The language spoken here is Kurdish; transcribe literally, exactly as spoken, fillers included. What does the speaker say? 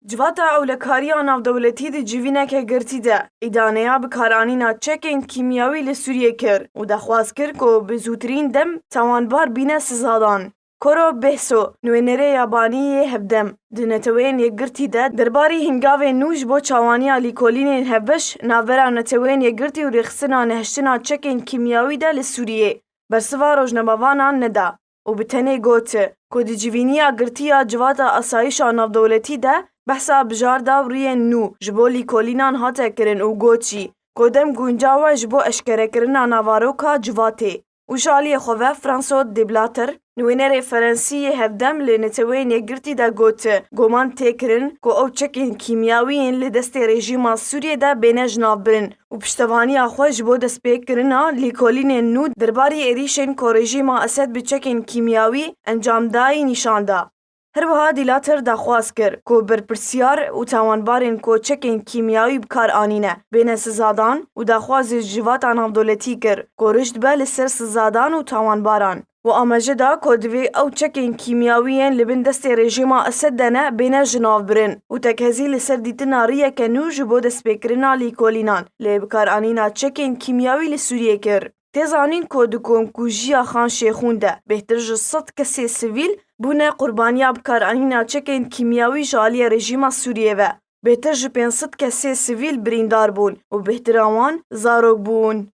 Civata Ewlekariya Navdewletî di civîneke girtî de îdaneya bikaranîna çekên kîmyawî li Sûriyê kir û daxwaz kir ku bi zûtirîn dem tawanbar bîne sizadan. Koro Behso, nûnerê yabanî yê Hevdem, di Neteweyên Yekgirtî de derbarî hingavên nû ji bo çawaniya lîkolînên hevbeş navbera Neteweyên Yekgirtî û rêxistina nehiştina çekên kîmyawî de li Sûriyê bersiva rojnamevanan neda û bi tenê got ku di civîniya girtî ya Civata Asayişa Navdewletî de behsa bijarda rûyên nû ji bo lîkolînan hate kirin û got jî ku dem guncaw e ji bo eşkerekirina navaroka civatê. Û ji aliyê xwe ve François de Blatter, nûnerê Ferensî yê Hevdem li Neteweyên Yekgirtî de got, goman tê kirin ku ew çekên kîmyawî yên li destê rejîma Sûriyê de bêne jinavbirin û piştevaniya xwe ji bo destpêkirina lîkolînên nû derbarî êrîşên ku rejîma Esed bi çekên kîmyawî encam dayî nîşan da. Her wiha Dîlater daxwaz kir ku berpirsyar û tawanbarên ku çekên kîmyawî bi kar anîne bêne sizadan û daxwazê ji civata navdewletî kir ku rijd be li ser sizadan û tawanbaran. Û amaje da ku divê ew çekên kîmyawî yên li bin destê rejîma Esed de ne bêne jinavbirin û tekhezî li ser dîtina riyeke nû ji bo destpêkirina lîkolînan lê bikaranîna çekên kîmyawî li Sûriyê kir. Tê zanîn ku di komkujiya Xan Şêxûn de bêhtir ji sed kesê sivîl bûne qurbaniya bikaranîna çekên kîmyawî ji aliyê rejîma Sûriyê ve. Bêhtir ji pênc sed kesê sivîl birîndar bûn û bêhtira wan zarok bûn.